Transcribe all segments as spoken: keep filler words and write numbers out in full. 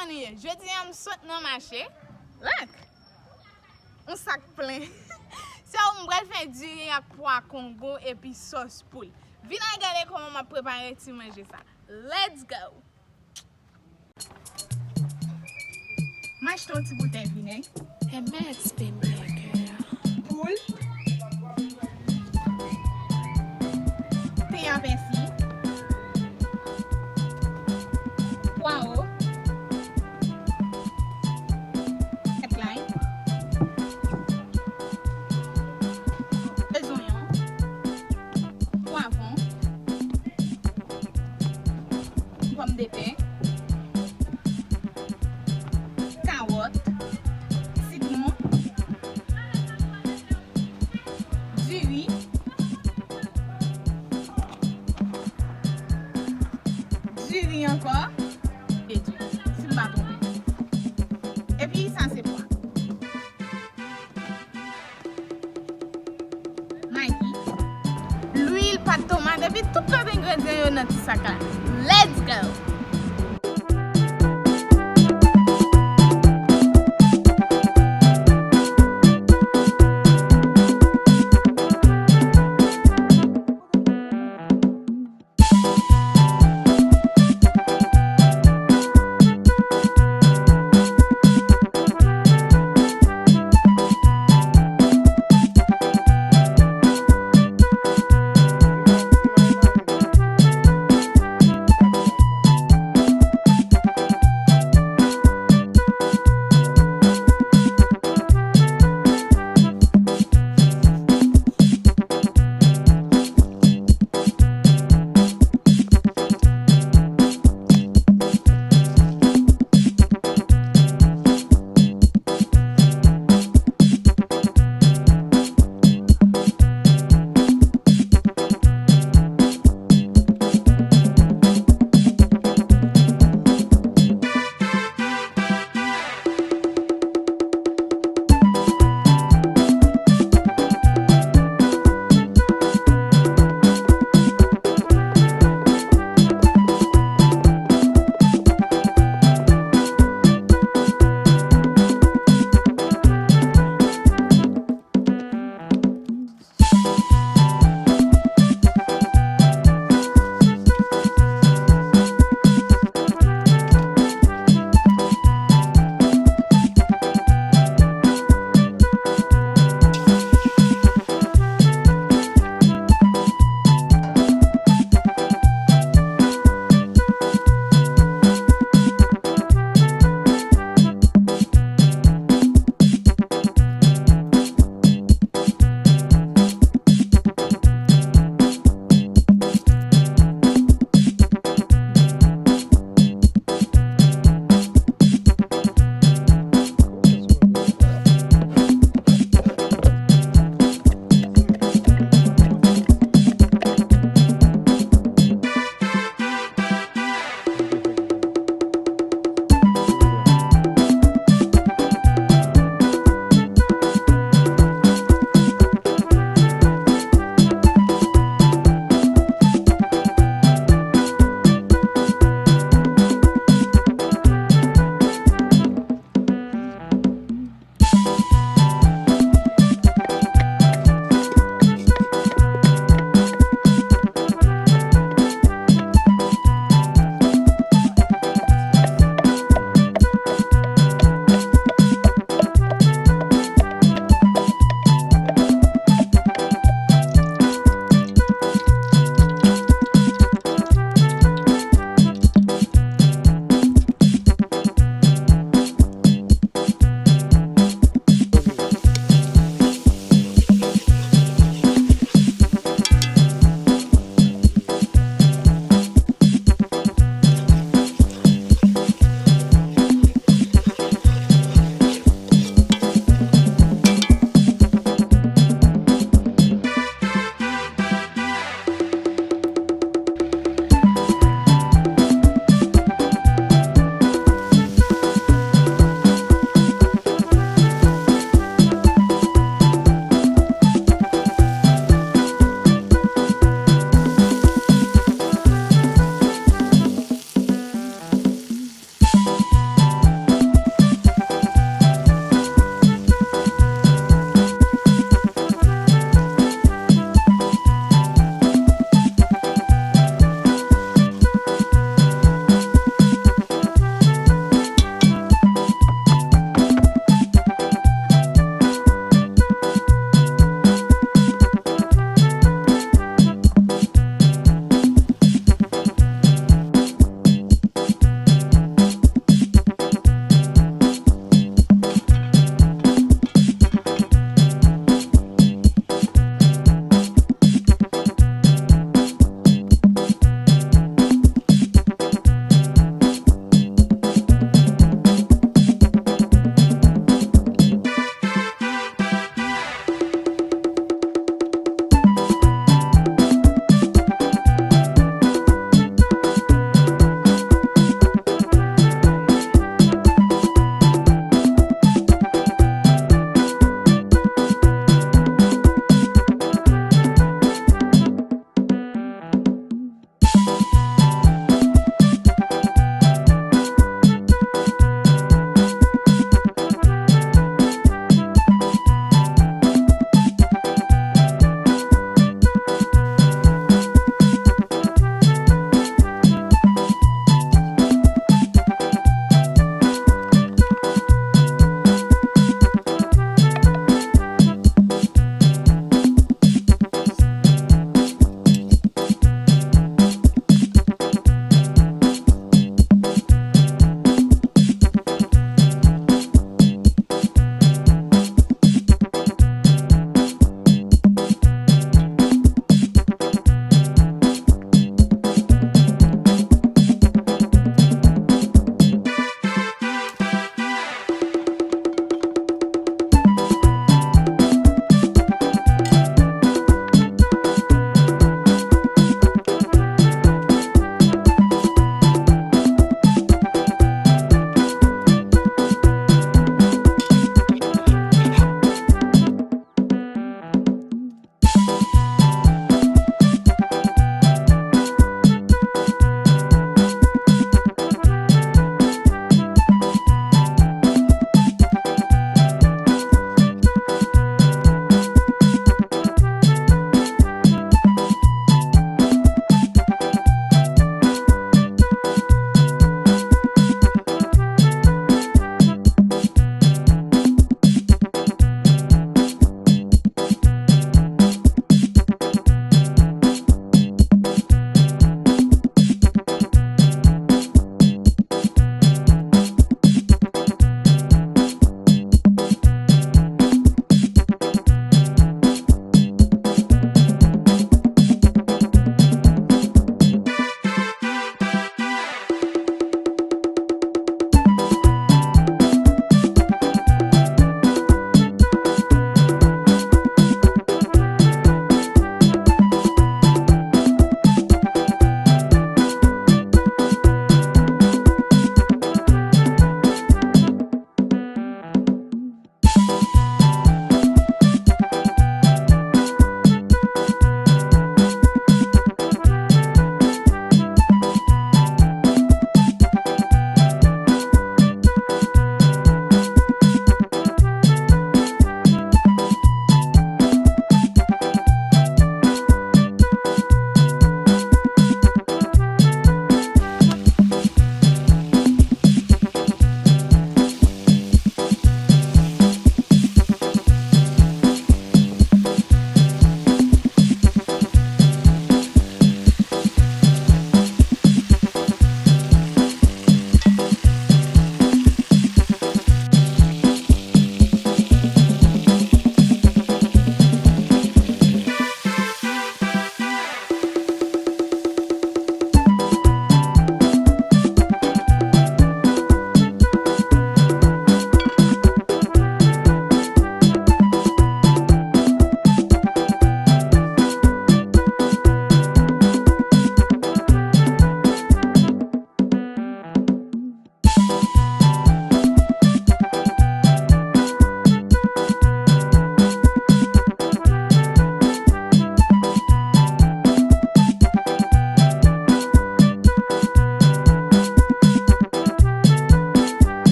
Anyway, jodi a m sot nan mache. Lak! Yon sak plen. So, m pral fè diri ak pwa kongo epi sòs poul. Vin al gade kòman m ap prepare ti manje sa. Let's go! M achte yon ti boutèy vinèg. Mx Pemberger. Poul. Pen a pèsi. Pwawo. Tèt lay. Zonyon. Pwavwon. Pòmdetè, kawòt, sitwon, diri, diri ankò, e diri, si m pa twonpe. Epi sa se pwa. Magi, lwil, pat tomat, epi tout lòt engredyan yo nan ti sak la. Let's go!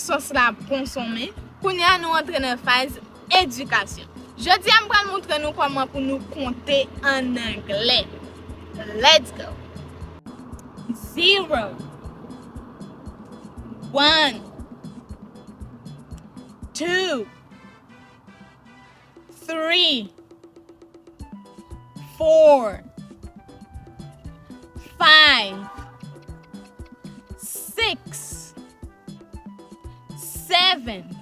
Sòs la ap konsonmen. Kounye a nou antre nan faz edikasyon. Jodi a m pral montre nou kòman pou nou konte an anglè. Let's go! Zero. One. Two. Three. Four. Five. Six. Seven.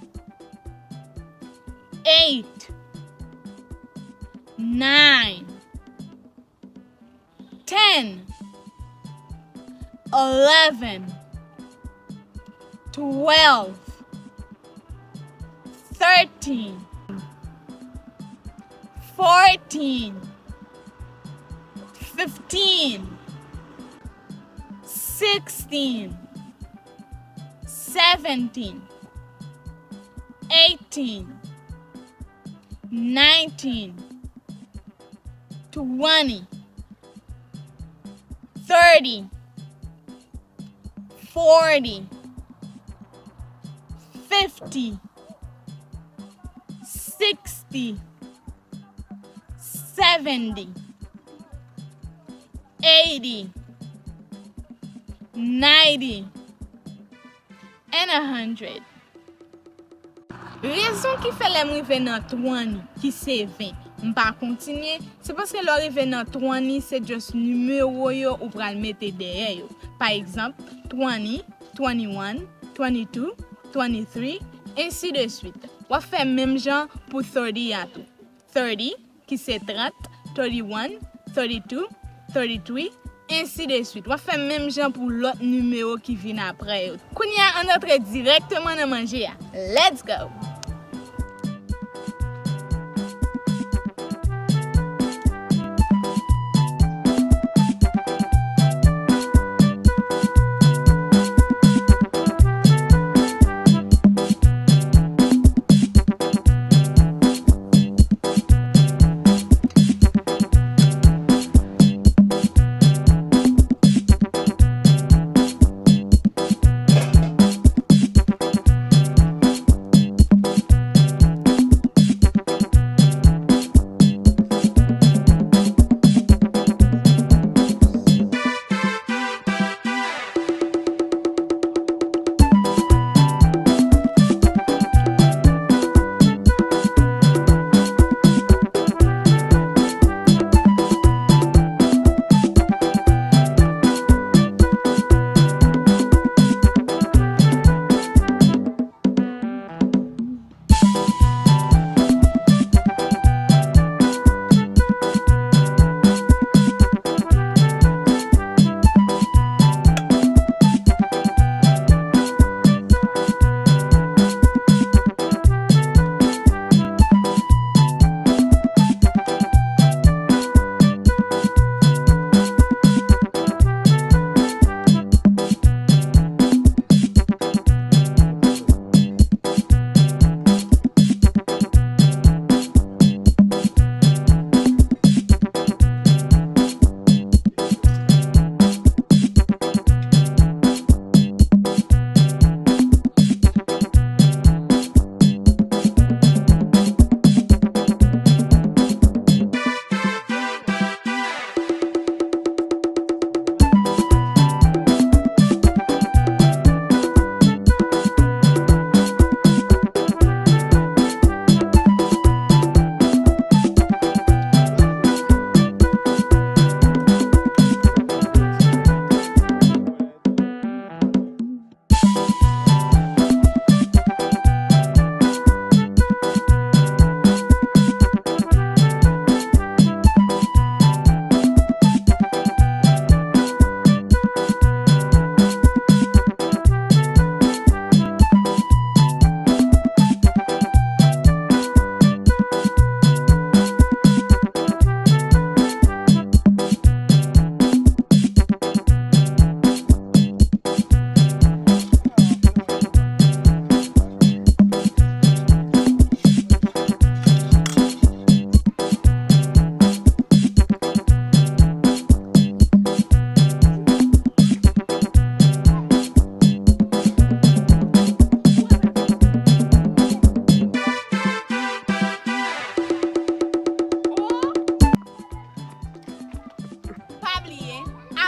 Eight. Nine. Ten. Eleven. Twelve. Thirteen. Fourteen. Fifteen. Sixteen. Seventeen. Eighteen. Nineteen. Twenty. Thirty. Forty. Fifty. Sixty. Seventy. Eighty. Ninety. And a hundred. Rezon ki fè lè m rive nan twenty, ki se ven, m pa kontinye, se paske lè w rive nan twenty, se just nimewo yo ou pral mete dèyè yo. Pa egzanp, twenty, twenty-one, twenty-two, twenty-three, ensi de swit. W ap fè menm jan pou thirty a tou. Thirty, ki se trant, thirty-one, thirty-two, thirty-three, ensi de swit. W ap fè menm jan pou lòt nimewo ki vin apre yo. Kounye a, ann antre dirèkteman nan manje a. Let's go!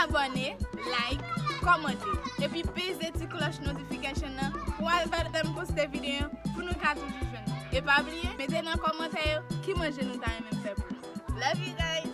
Abòne, like, kòmante, epi peze ti klòch notification nan pou al vè lè m poste videyo pou nou ka toujou jwenn. E pa bliye, mete nan kòmantè yo ki manje nou ta renmen m fè pou nou. Love you guys!